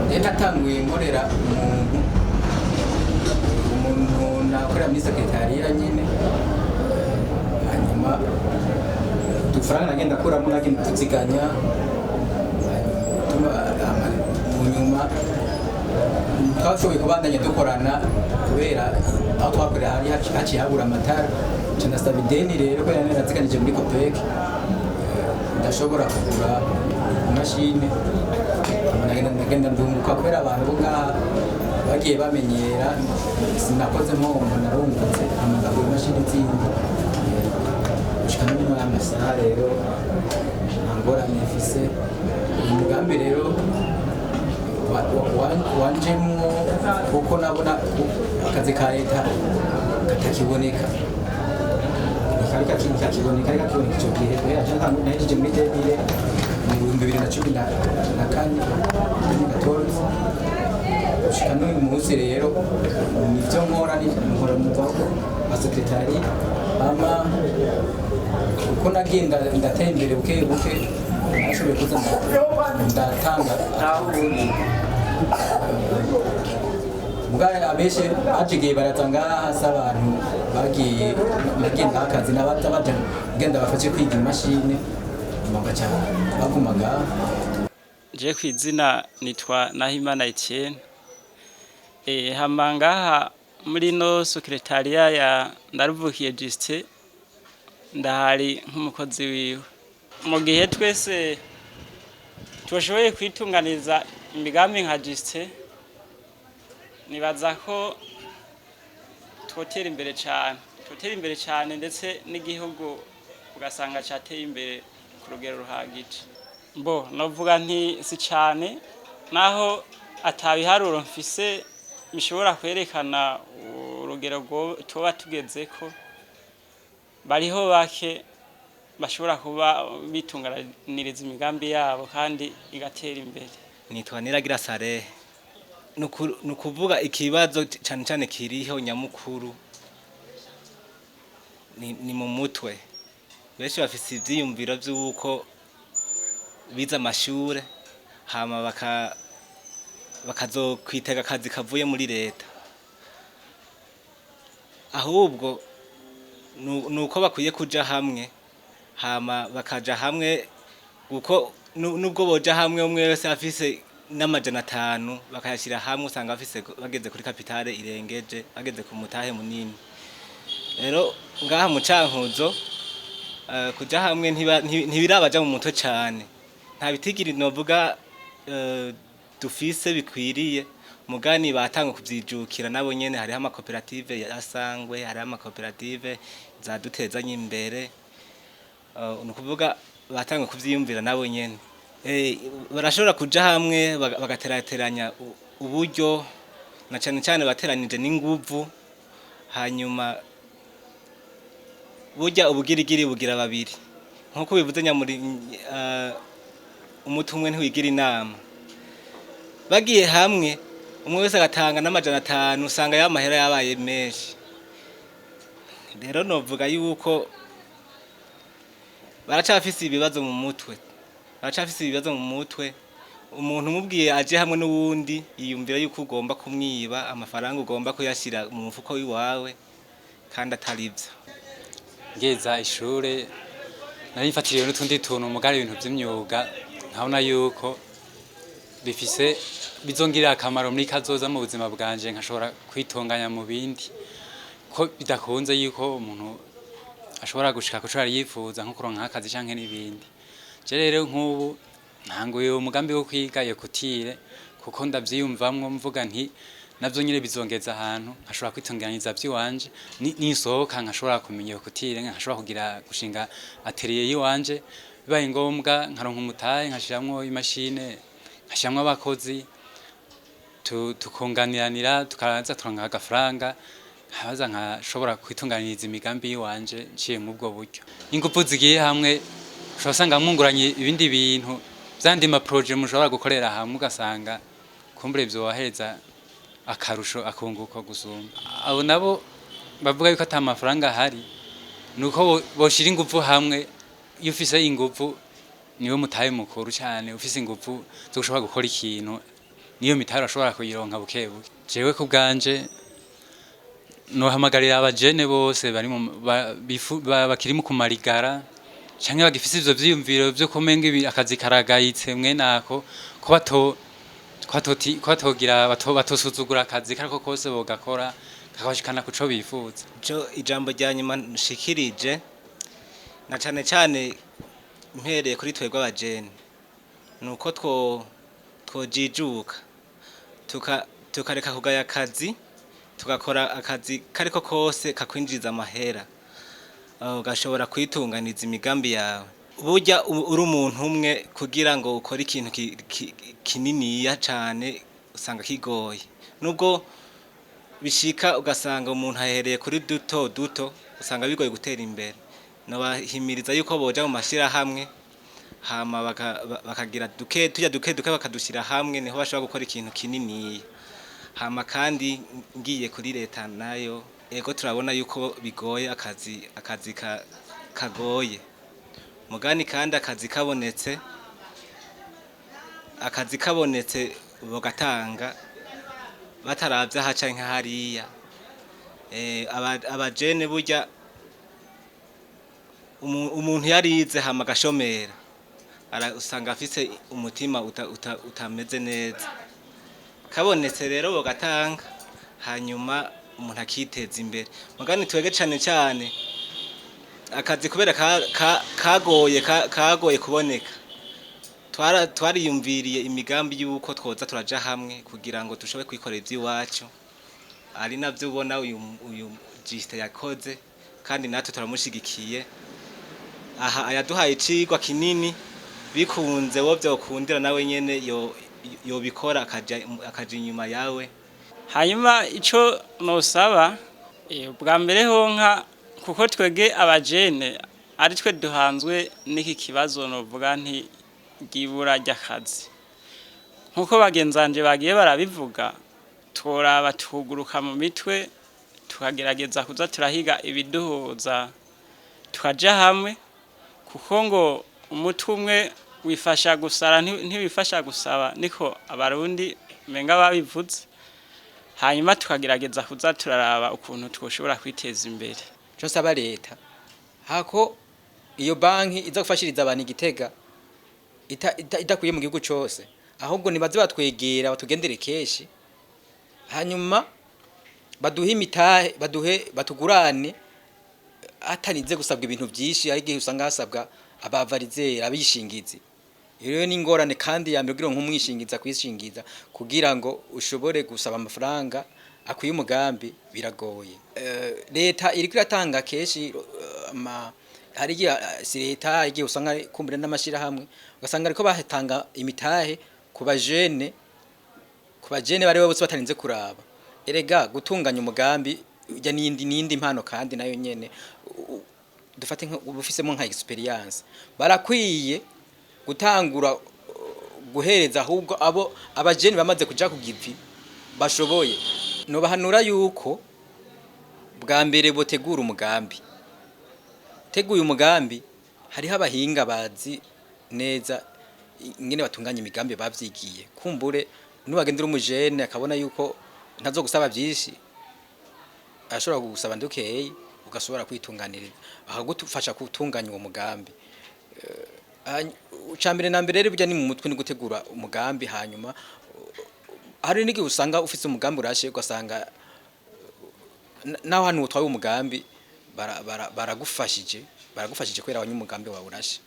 Rero natanguye nkorera umuntu nakorera muri secrétariat nyene. Hanyuma udufaranga nagenda akuramo, nagenda tuziganya. Hanyuma mu nyuma twashoboye kubandanya dukorana, kubera aho twakorera hari haciye habura amatara, nca ndasaba ideni rero, kubera nari naraziganije muri COOPEC, ndashobora kugura imashini. Ndagenda ndunguka, kubera abantu bo ngaha bagiye bamenyera. Sinakoze mpombo, narungutse, hama ndagura imashini zindi gushika no muri aya masaha. Rero nta ngorane mfise. Uyu mugambi rero wanjemwo kuko nabona akazi ka leta katakiboneka, kari kakiboneka, kari kakiboneka icyo gihe, kubera je nahejeje muri 2000, mu 2014, 2014, gushika n'uyu munsi. Rero nivyo nkora, nkora umwuga wa secrétariat. Hama uko nagenda ndatera imbere buke buke, nashoboye kuza ndatanga. Mbwa abenshi bacigiye baraza ngaha si abantu bagiye bagenda akazi, n'abaza baje genda bafashe kwiga imashini, bagaca baguma ngaha. Je ku izina nitwa Nahimana Etienne. Hama ngaha muri no secrétariat ya Ndaruvukiye Justin, ndahari nk'umukozi wiwe. Mu gihe twese twashoboye kwitunganiza imigambi nka Justin, nibaza ko twotera imbere cyane, twotera imbere cyane, ndetse n'igihugu ugasanga cyateye imbere ku rugero ruhagije. Bo novuga nti si cyane, naho atabiharuro mfise bishobora kwerekana urugero tuba tugezeko. Bariho bake bashobora kuba bitunganiriza imigambi yabo kandi igatera imbere. Nitwa Niragira Sare. Ni ukuvuga ikibazo cane cane kiriho nyamukuru ni mu mutwe. Benshi bafise ivyiyumviro vy'uko bize amashure, hama bakazokwitega akazi kavuye muri leta. Ahubwo nuko bakwiye kuja hamwe, hama bakaja hamwe, kuko nubwo boja hamwe, umwe wese afise n'500, bakayashyira hamwe, usanga bafise, bageze kuri capital irengeje, bageze ku mutahe munini. Rero ngaha mu Cankuzo, kuja hamwe ntibirabaja mu mutwe cane. Nta bitigiri novuga dufise bikwiriye, mugani batanga kuvyijukira nabo nyene. Hariho amakoperative ya Sangwe, hariho amakoperative zadutezanye imbere. Ni ukuvuga batanga kuvyiyumvira nabo nyene. Barashobora kuja hamwe, bagaterateranya uburyo, na cane cane bateranije n'inguvu. Hanyuma burya ubugirigiri bugira babiri, nkuko bivuze nyamuri, umuti umwe ntiwigira inama. Bagiye hamwe, umwe wese agatanga n'500, usanga ya mahera yabaye menshi. Rero novuga yuko baracafise ibibazo mu mutwe, baracafise ibibazo mu mutwe. Umuntu umubwiye aje hamwe n'uwundi, yiyumvira yuko ugomba kumwiba amafaranga, ugomba kuyashira mu mufuko wiwawe, kandi atari vyo. Ngeza ishure nari mfatiriwe n'utundi tuntu, mugari ibintu by'imyuga nkabona yuko bifise bizongirira akamaro muri kazoza mu buzima bwanje, nkashobora kwitunganya mu bindi, ko bidakunze yuko umuntu ashobora gushika kuco yari yifuza, nko kuronka akazi canke n'ibindi. Je rero nk'ubu ntanguye umugambi wo kwiga iyo couture, kuko ndavyiyumvamwo, mvuga nti navyo nyene bizongeza ahantu nkashobora kwitunganiriza vy'iwanje. Nisohoka nkashobora kumenya iyo couture, nkashobora kugira gushinga atelier yiwanje, bibaye ngombwa nkaronka umutahe, nkashiramwo imashine, nkashiramwo abakozi, tukunganiranira, tukaza turonka agafaranga, nkabaza nkashobora kwitunganiriza imigambi yiwanje nciye mu ubwo buryo. Ingufu zigiye hamwe, ushobora usanga mwunguranye ibindi bintu vyandi ma projets mushobora gukorera hamwe, ugasanga kumbure vyobahereza akarusho, akunguko gusumba. Abo nabo bavuga yuko ata mafaranga ahari, nuko boshira ingufu hamwe. Iyo ufise ingufu niwe mutahe mukuru cyane. Ufise ingufu zo gushobora gukora ikintu. Niyo mitahe urashobora kuyironka buke buke. Jewe ku bwanje nohamagarira abajene bose bari mu bakiri mu kumarigara canke bagifise ivyo vyiyumviro vyo kumenga ibi akazi karagayitse mwenako, ko bato ko batoti ko batogira batosuzugura akazi kariko kose, bogakora kakabashikana kuco bifuza. Jo ijambo rya nyuma nshikirije, na cane cane mpereye kuri twebwe abajene, nuko twojijuka tukareka kugaya akazi, tugakora akazi kariko kose kakwinjiriza amahera, ugashobora kwitunganiza imigambi yawe. Burya uri umuntu umwe, kugira ngo ukore ikintu kininiya cane usanga kigoye, nubwo bishika ugasanga umuntu ahereye kuri duto duto, usanga bigoye gutera imbere. Nobahimiriza yuko boja mu mashirahamwe, hama bakagira duke, tujya duke duke bakadushyira hamwe, niho bashobora gukora ikintu kininiya. Hama kandi ngiye kuri leta nayo, ego turabona yuko bigoye, akazi kagoye mugani, kandi akazi kabonetse bagatanga bataravye aha canke hariya. Abajene burya umuntu yarize hama agashomera, usanga afise umutima utameze neza. Kabonetse rero bogatanga, hanyuma umuntu akiteza imbere. Mugani twege cane cane akazi kubera kagoye kuboneka, twariyumviriye imigambi y'uko twoza turaja hamwe kugira ngo dushobore kwikorera ivy'iwacu, ari navyo ubona uyu Justin yakoze, kandi natwe turamushigikiye. Aha ayaduhaye icigwa kinini. Bikunze wo vyokundira nawe nyene yobikora akaja inyuma yawe. Hanyuma ico nosaba, bwa mbere honka kuko twege abajene ari twe duhanzwe n'iki kibazo, novuga nti ryibura ry'akazi, nkuko bagenzanje bagiye barabivuga, tworaba tuguruka mu mitwe, tukagerageza kuza turahiga ibiduhuza, tukaja hamwe, kuko ngo umutwe umwe wifasha gusara ntiwifasha gusaba, niko Abarundi menga babivuze. Hanyuma tukagerageza kuza turaraba ukuntu twoshobora kwiteza imbere. Cyo nsaba leta, hako iyo banki iza gufashiriza abantu igitega idakwiye mu gihugu cose, ahubwo nibaze batwegera, batugendere kenshi, hanyuma baduhe imitahe, baduhe, batugurane hatarize gusabwa ibintu byinshi. Hari igihe usanga hasabwa abavarizera, abishingizi. Rero ni ingorane kandi ya mbere kugira ngo nk'umwishingiza kwishingiza kugira ngo ushobore gusaba amafaranga akwiye umugambi biragoye. Leta iriko iratanga kenshi, hari igihe, si leta, hari igihe usanga kumbure n'amashirahamwe, ugasanga ariko batanga imitahe ku bajene bari bose batarinze kuraba. Erega gutunganya umugambi ujya n'indi mpano, kandi nayo nyene dufate nka ubufisemo nka experience, barakwiye gutangura guhereza ahubwo abo abajene bamaze kuja ku givi bashoboye. Nobahanura yuko bwa mbere botegura umugambi. Teguye umugambi, hariho abahinga bazi neza ingene batunganya imigambi bavyigiye. Kumbure nubagendera umujene akabona yuko ntazogusaba byinshi, ashobora kugusaba ndukeye, ugasubira kwitunganiriza, akagufasha gutunganya uwo mugambi. Icambere na mbere rero burya ni mu mutwe, ni gutegura umugambi. Hanyuma hari n'igihe usanga ufise umugambi urashe, ugasanga naho hano utwaye umugambi baragufashije kubera abanye umugambi wawe urashe.